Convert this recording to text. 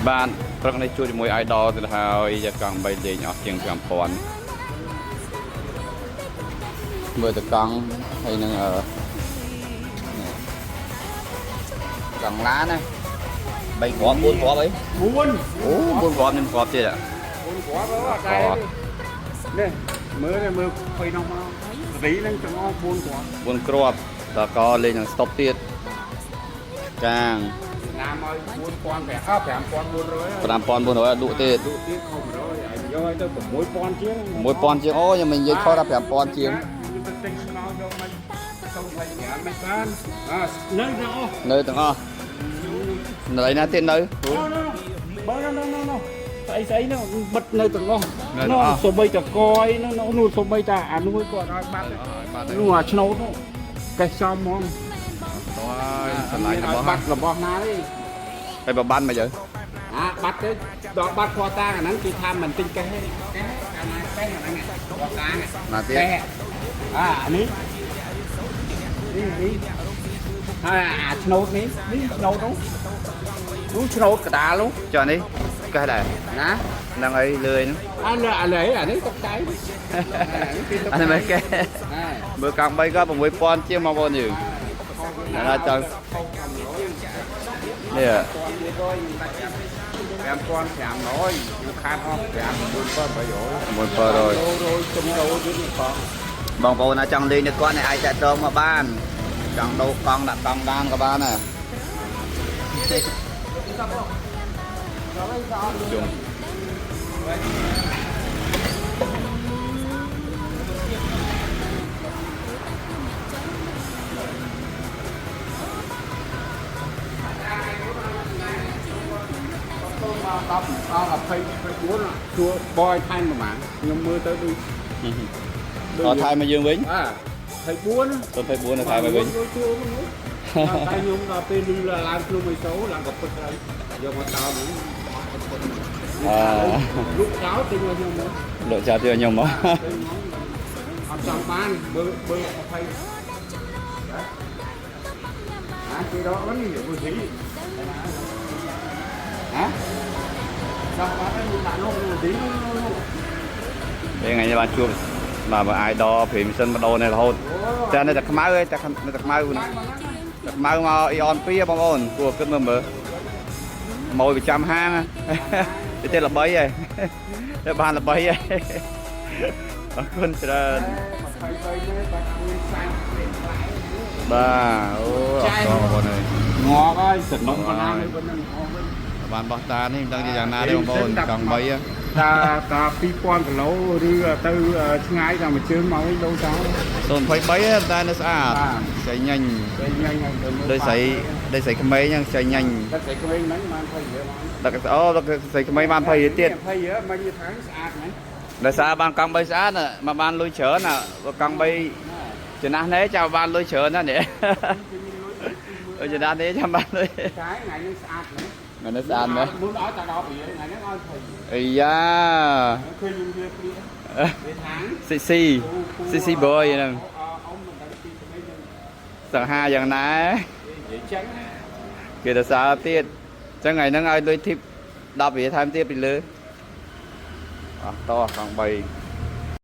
បាទព្រឹកនេះជួបជាមួយ idol ទៅហើយយកកង់3លេងអស់ជាង5000មើលតកង់ហើយនឹងអឺនេះកង់ឡានណា3គ្រាប់4គ្រាប់អី 4 អូ4គ្រាប់នឹងគ្រាប់ទៀតอ่ะ 4គ្រាប់អត់ដែរនេះមើលនេះមើលភ័យនោះមកស្រីនឹងទាំងអស់4គ្រាប់ 4គ្រាប់តកលេងនឹងស្តុបទៀតកាង ណាមឲ្យ4000អ5400 5400អត់លក់ទៀត លក់ទៀតខុស100ឲ្យយកឲ្យទៅ6000ជាង 1000ជាងអូខ្ញុំមិននិយាយខុសដល់5000ជាង ទៅទិញខ្នោយកមកសូម25មិនបានអានៅទាំងអស់ នៅទាំងអស់នៅឯណាទៀតនៅ បើនៅនៅនៅស្អីស្អីនោះបិទនៅទាំងអស់ នៅទាំងអស់ សូម្បីតកយនោះនោះសូម្បីតាអានោះក៏ឲ្យបាត់នោះអាឆ្នោតនោះកេះចំហ្មង តោះហើយស្រឡាញ់របស់ បាត់របស់ណាទេ ហើយបបានមកយើ អាបាត់ទៅដល់បាត់ខតាងអាហ្នឹងគេថាមិនទិញកេះទេកេះកាលណាកេះអាហ្នឹងខតាង ណាទៀត កេះអានេះនេះនេះហើយអាឆ្នោតនេះនេះឆ្នោតនោះនោះឆ្នោតកដាលនោះ ចុះនេះកេះដែរ ណា ហ្នឹងអីលឿយហ្នឹង អានេះអានេះអានេះតុកចៃ អានេះមិនកេះ អា មើលកង់3ក៏6000ជាងបងប្អូនយើងណាចង់នេះ 5500ខ្ញុំខាតអស់5 9700 1700 រយជុំដូរទៀតនេះបង បងប្អូនណាចង់លេងនៅគាត់នេះអាចតាក់ទងមកបានចង់ដូរកង់ដាក់កង់បានក៏បានដែរជុំ មក10ដល់20 24ជួបយថែមប្រហែលខ្ញុំមើលទៅដូច អត់ថែមមកយើងវិញ អា24 ទៅ24នៅថែមមកវិញ ជួមកតែខ្ញុំដល់ពេលលឺឡើងភ្នំអីសូឡើងក៏ពិតហើយយកមកតោហ្នឹង អឺ លុកចោលទិញមកខ្ញុំមក លក់ចោលទៀតខ្ញុំមក អត់ចង់បានបើបើ20អាគេរកនេះមើលស៊ីហ៎ចង់បានហើយដាក់នោះមើលស៊ីនោះ ពេលថ្ងៃនេះបានជួបបាទបើ idol ព្រីមសិនបដូរនេះរហូតតែនៅតែខ្មៅឯងតែនៅតែខ្មៅណាតែខ្មៅមកអ៊ីអន2បងប្អូនគួរគិតមើលមើលម៉ួយប្រចាំហាងទៅទេល្បីឯងទៅបានល្បីឯងអរគុណច្រើន 23នេះបាត់មានសាច់ខ្លាយ បាទអូអរគុណបងប្អូនអើយ ងอกហើយសំណុំប៉ុណ្ណានេះប៉ុណ្ណឹងអស់វិញ បានបោះតានេះមិនដឹងជាយ៉ាងណាទេបងប្អូនកង់3ហ៎ តាតា2000គីឡូឬទៅឆ្ងាយតែមួយជើងមកវិញដូរចោល 023តែនៅស្អាត បាទ ស្អីញញ តែញ៉ាំញ៉ាំទៅមើល ដូចស្រីដូចស្រីក្មេងហ្នឹងស្អីញញ តែស្រីក្មេងហ្នឹងបាន20រៀលមក ដឹកអូដឹកស្រីក្មេងបាន20រៀលទៀត 20រៀលមិននិយាយថាស្អាតហ្នឹង ដោយសារបានកង់3ស្អាតណាមកបានលុយច្រើនណាបើកង់3ចំណាស់នេះចាំបានលុយច្រើនណាស់នេះអឺចំណាស់នេះចាំបានលុយ តែថ្ងៃនេះស្អាតហ្នឹង មិននៅស្អាតណាស់ មុនឲ្យតែ10រៀលថ្ងៃនេះឲ្យ20 អាយ៉ា ឃើញខ្ញុំវាព្រាវាថាង ស៊ីស៊ីស៊ីស៊ីបយហ្នឹង អ៊ំមិនដឹងពីក្មេងហ្នឹង សង្ហាយ៉ាងណា និយាយចឹងណា គេទៅសារទៀតអញ្ចឹងថ្ងៃហ្នឹងឲ្យលុយធីប10រៀលថែមទៀតពីលើអស់តោះកង់3